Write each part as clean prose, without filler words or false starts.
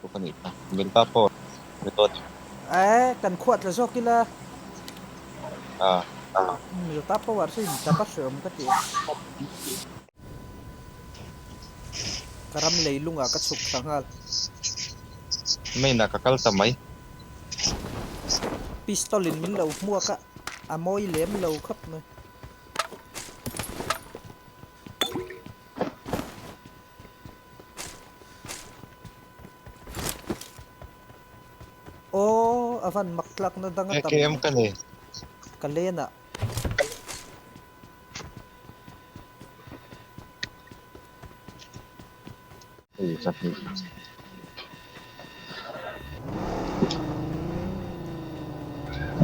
bawk a nih kha. Milta pawh ni dawn em? Eh, kan khuah tla zawk ila. Ah. Milta power chu in tap a hreawm ka ti. Ka ram leilungah ka chhuk thla nghal. Main ah ka kal ta mai. Pistol in min lo hmuak a, a mawi lem lo khawp mai. Aw, a van mak tlakna dang a tam. AKM ka nei. Ka len ah. Hei chahnih.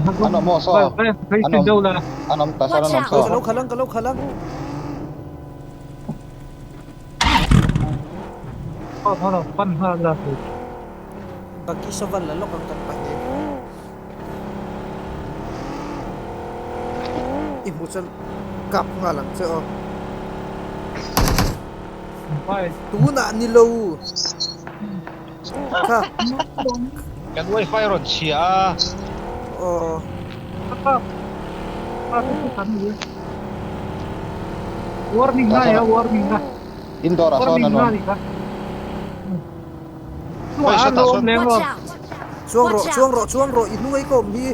An awm aw saw. An awm. An awm ta sawn an awm saw. Ka lo khalh ang ka lo khalh ang. Bagi saw la lawk ang kan pahnih. I hmu chuan kap nghal ang che aw. Tunah ni lo. Kha. Kan wifi rawn chhia a. Aw. Warning na ya, warning na. Indoor ah sawn an awm. Watch out! Chuang rawh, chuang rawh, chuang rawh, i hnung ei ka awm hi.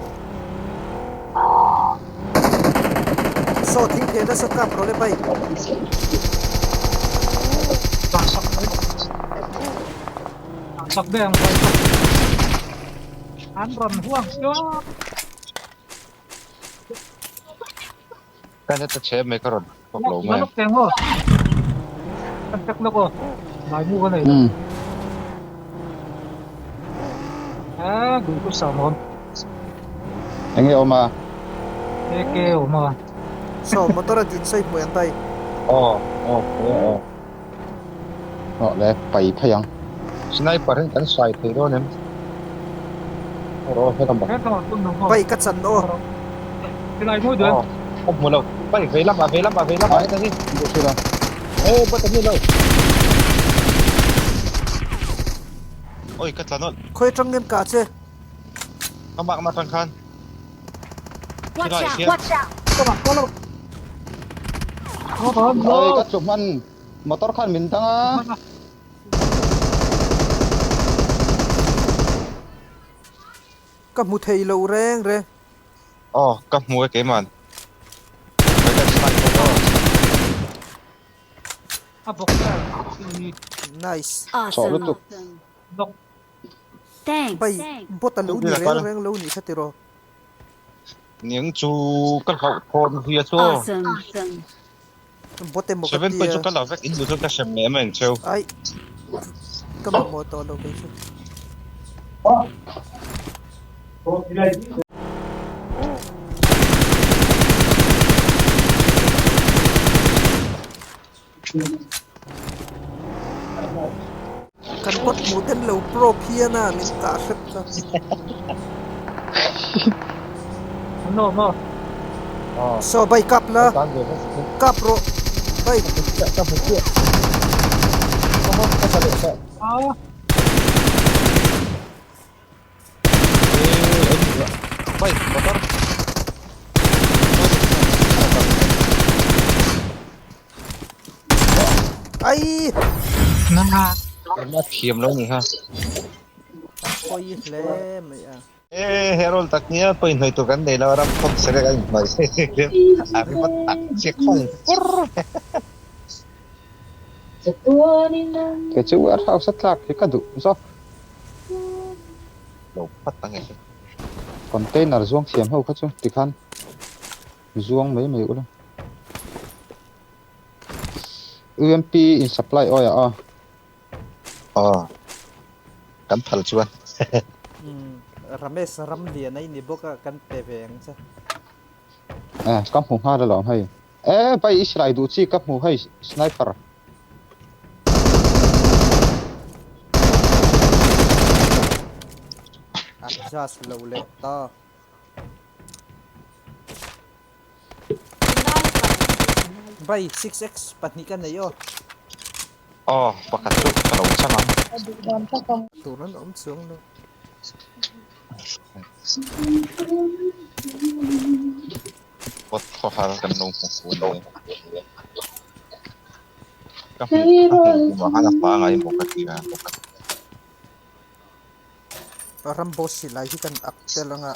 Saw thing phe nasa kap rawh le bai. Sak be ang bai sak. An rawn huang chu. Ka net a chhe mai ka rawn fak lo mai. Lok teng aw. Kan tek lok aw. Lai mu ka nei. Ah, duh chu sam awm. Enge awm a? AK awm a. Saw motor a din sawi hmuh ang bai. Aw, aw, aw. Aw le, pai phei ang. Sniper in kan sai thei dawn em? Aw, helam ah. Pai ka chan aw. Silai mawi duh em? Aw, ka hmu lo. Pai vei lamah, vei lamah, vei lamah heta hi. Eh, bata ni lo. Oi, ka tla nawlh. Khawi atang ngen kah che? Ka makna atang khan. Watch Khilai out! hian. Watch out! Oi, ka tlu hman. Motor khan min dang a. Ka hmu thei lo reng reng. Aw, ka hmu e keiman. Khawi kan sniper aw. A bawk Nice. Chawh lutuk. Thanks. Pai bot a lo ni reng reng lo nih kha tiraw. Niang chu ka hlauh thawn hi a chu. Awesome. Bot emaw ka Seven tia. pawh chu ka la vek in duh chuan ka hrem leh em em cheu. Ai ka mamawh tawh lo kei chu. Kan bot hmuh ten lo pro phian a min kah hrep kha. Saw bai kap la kap rawh bai. Bai motor. Ai! Engmah thiam lo ni kha. A pawi hle mai a. E Harold tak nia pawi hnawi tur kan nei lo ram khawm serek a inhnawi a ri vat tak che khawng fur. Kei chu warehouse a tlak hi ka duh zawk. Lo phat ang e. Container zuang thiam ho kha chu tikhan zuang mai mai ula. UMP in supply oil ah aw. Aw. Kan phal chuan. Umm Ramesh Ramlian a i ni bawk a kan pe ve ang che. Eh ka hmu nghal alawm hei. Eh pai i silai duh chi ka hmu hei sniper. Adjust lo leh ta. Bai 6x pahnih ka nei aw. Aw pakhat chu ka lo chang ang. Tur an awm chuang lo. Pot khaw har kan lo hmu fu nia. Ka hmuh ka hmuh kum ah khan a pangai maw ka ti a. Rambo silai hi kan ak tel anga.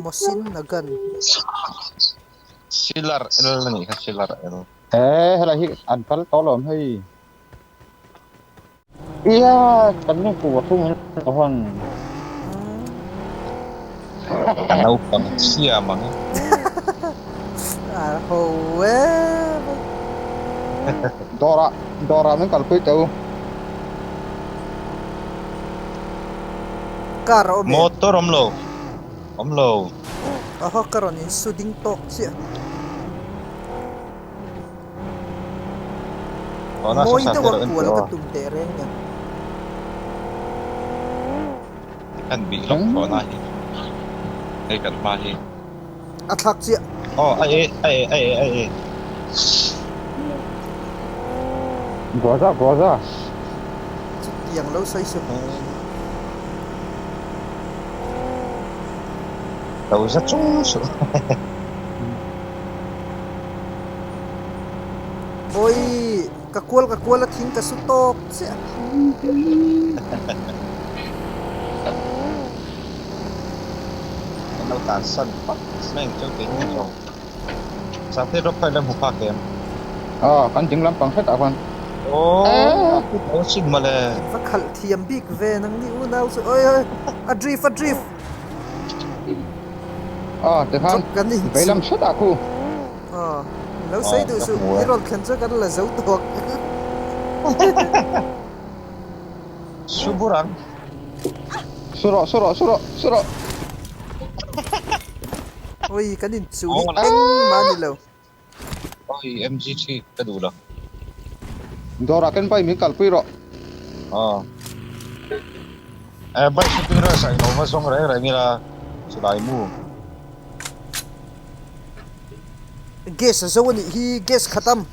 Mosin Nagan. Silar L a nih kha Silar L. Eh helai hi an kal tawh lo awm hei. Ia kan nu pu a thung in lo hawn. Ka naupang chhia mang e. A ho e. Dawrah dawrah min kalpui teh u. Car a awm em? Motor awm lo. Awm lo. Ahaw ka rawn in su ding tawk chiah. Mawi deuha kual ka tum teh reng nen. Kan bih lawk tawh na hi. Hei kan hma hi. A thlak chiah. Aw a e a e a e a e. Goza goza. Chutiang lo sawi suh. Lo za chung suh. Awi ka kual ka kual a thing ka su tawk chiah. Kan lo tan san phawt mai ang chu kei ni lo. Sate rawp kha i la hmu phak em? Aw kan ding lampang hret ah khuan. Aw a sin mawle. Va khalh thiam bik ve nang ni unau chu oi oi a drift a drift. Aw tikhan vei lam hret ah khu. Aw lo sawi duh suh i rawn thlen chu kan la zo tawk. Suburang. Su rawh su rawh su rawh su rawh. Oi kan in chu hi engmah a ni lo. Oi MGT ka duh lo. Dawrah ken pai min kalpui rawh. Aw. Eh bike shooting reng saih lo va zawng reng reng ila silai mu. Gas a zo a nih hi gas khat am.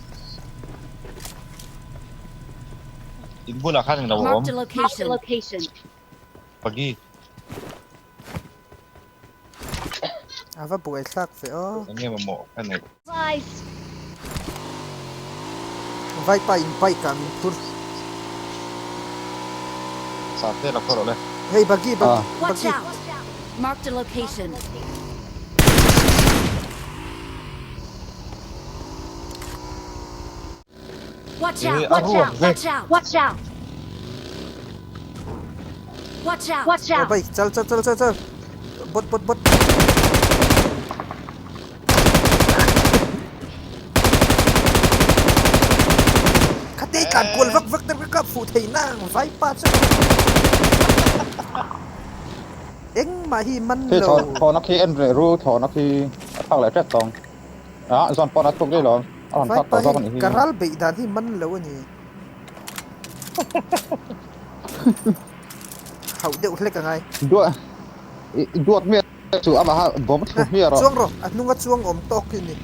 In bulah khan englo a awm. Marked a location. Pagi. A va buai thlak ve aw. Eng nge mamawh ka neih. Vaipa in bike ah min phur. Sate la khaw rawh le. Hei buggy buggy Watch buggy. out! Marked a location. Watch Eh, out! a Watch ruak out! vek. Watch out! Watch out! Watch out! Watch Aw out! bai chal chal chal chal chal bot bot bot. Khate tlan kual vak vak te ka kap fuh thei nang vaipa chu. Engmah hi man Khi lo. thlawhna khi en reh ru thlawhna khi a thlak leh tep tawng. Ah zawn pawn a tluk daih lo a rawn thlak tawh zawk a nih hi. Ka ral beih dan hi man lo a ni. Hauh deuh hlek a ngai. Duat i duat miah chu amaha bawm a thlu hmiah rawh. Chuang rawh a hnunga chuang awm tawk hi ni.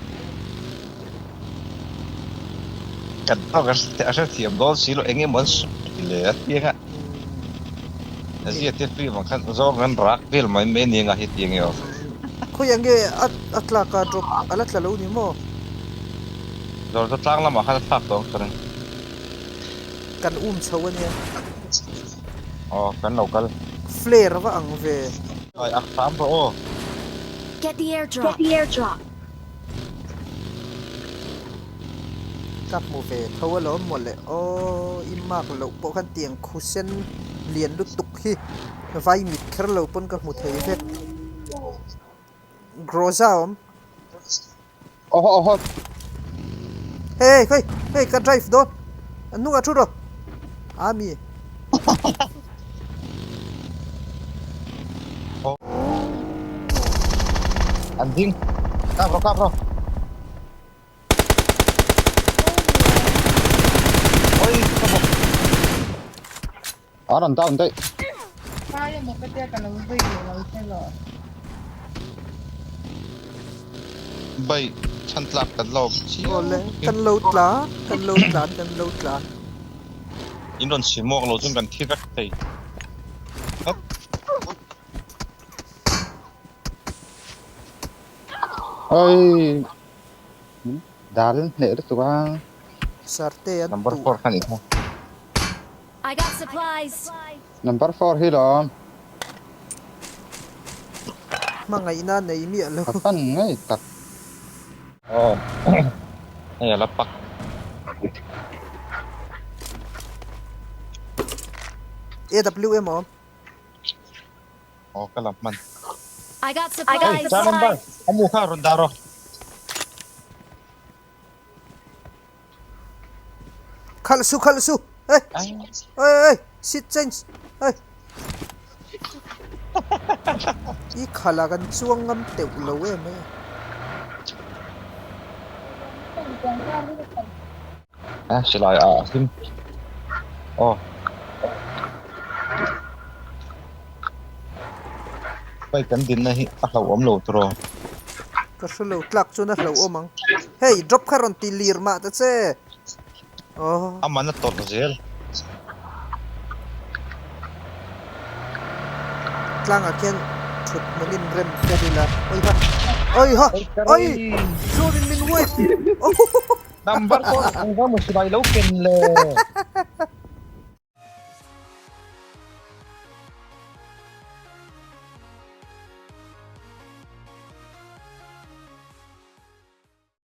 Kan tawk a hrethiam dawn si lo eng emaw an sawi leh a tiang a. Zia te film ang khan zawng an rak vel mai mai ania nga hetiang e aw. Khawiah nge a tlak a drop a la tla lo ni maw? Dawr chu tlang lamah khan a thlak tawh ang chuan. Kan um chho ania. Aw kan lo kal. Flare va ang ve. Ai a hram rawh aw. Get the airdrop. Get the airdrop. Ka hmu ve tho alawm mawle aw i mark loh pawh khan tiang khusen lian lutuk hi vai mit kher lo pawn ka hmu thei vek Groza awm. Awhaw awhaw. Hey hey hey ka drive dawn a hnungah thu rawh ami. An ding kap rawh kap rawh. Oi ka bawk. A rawn down daih. Phai emaw ka tia ka lo zui leh lo che lo. Bai. Chhan tlak kan lo awm chiang Awle, bawkin. kan lo tlan, kan lo tlan, kan lo tlan. In rawn chimawk lo chuan kan thi vek thei. Hop. Oi. Dal hneh lutuk a. Sarte an Number tuh. 4 kha nih kha. I got supplies. Number 4 hi lawm. Hmangaihna nei miah lo. Ka pan ngei tak. Aw. Hei a la pak. AWM awm. Aw ka la hman. I got Hey, supplies. cha number. Amu kha rawn dah rawh. Khalh su khalh su. Hey. Hey hey seat change. Hey. I khalh a kan chuang ngam teuh lo em e. A silai a hlim. Aw. Bike kan dinna hi a hlauhawm lo tawh. Ka hre lo tlak chuan a hlauhawm ang. Hei drop kha rawn ti lir mah ta che. Aw. A man a tawrh zel. Tlangah khian thut hmun in rem fel ila. Oi ha. Oi ha. Oi. Chuanin min wave. Number pawh ang va maw silai lo ken le.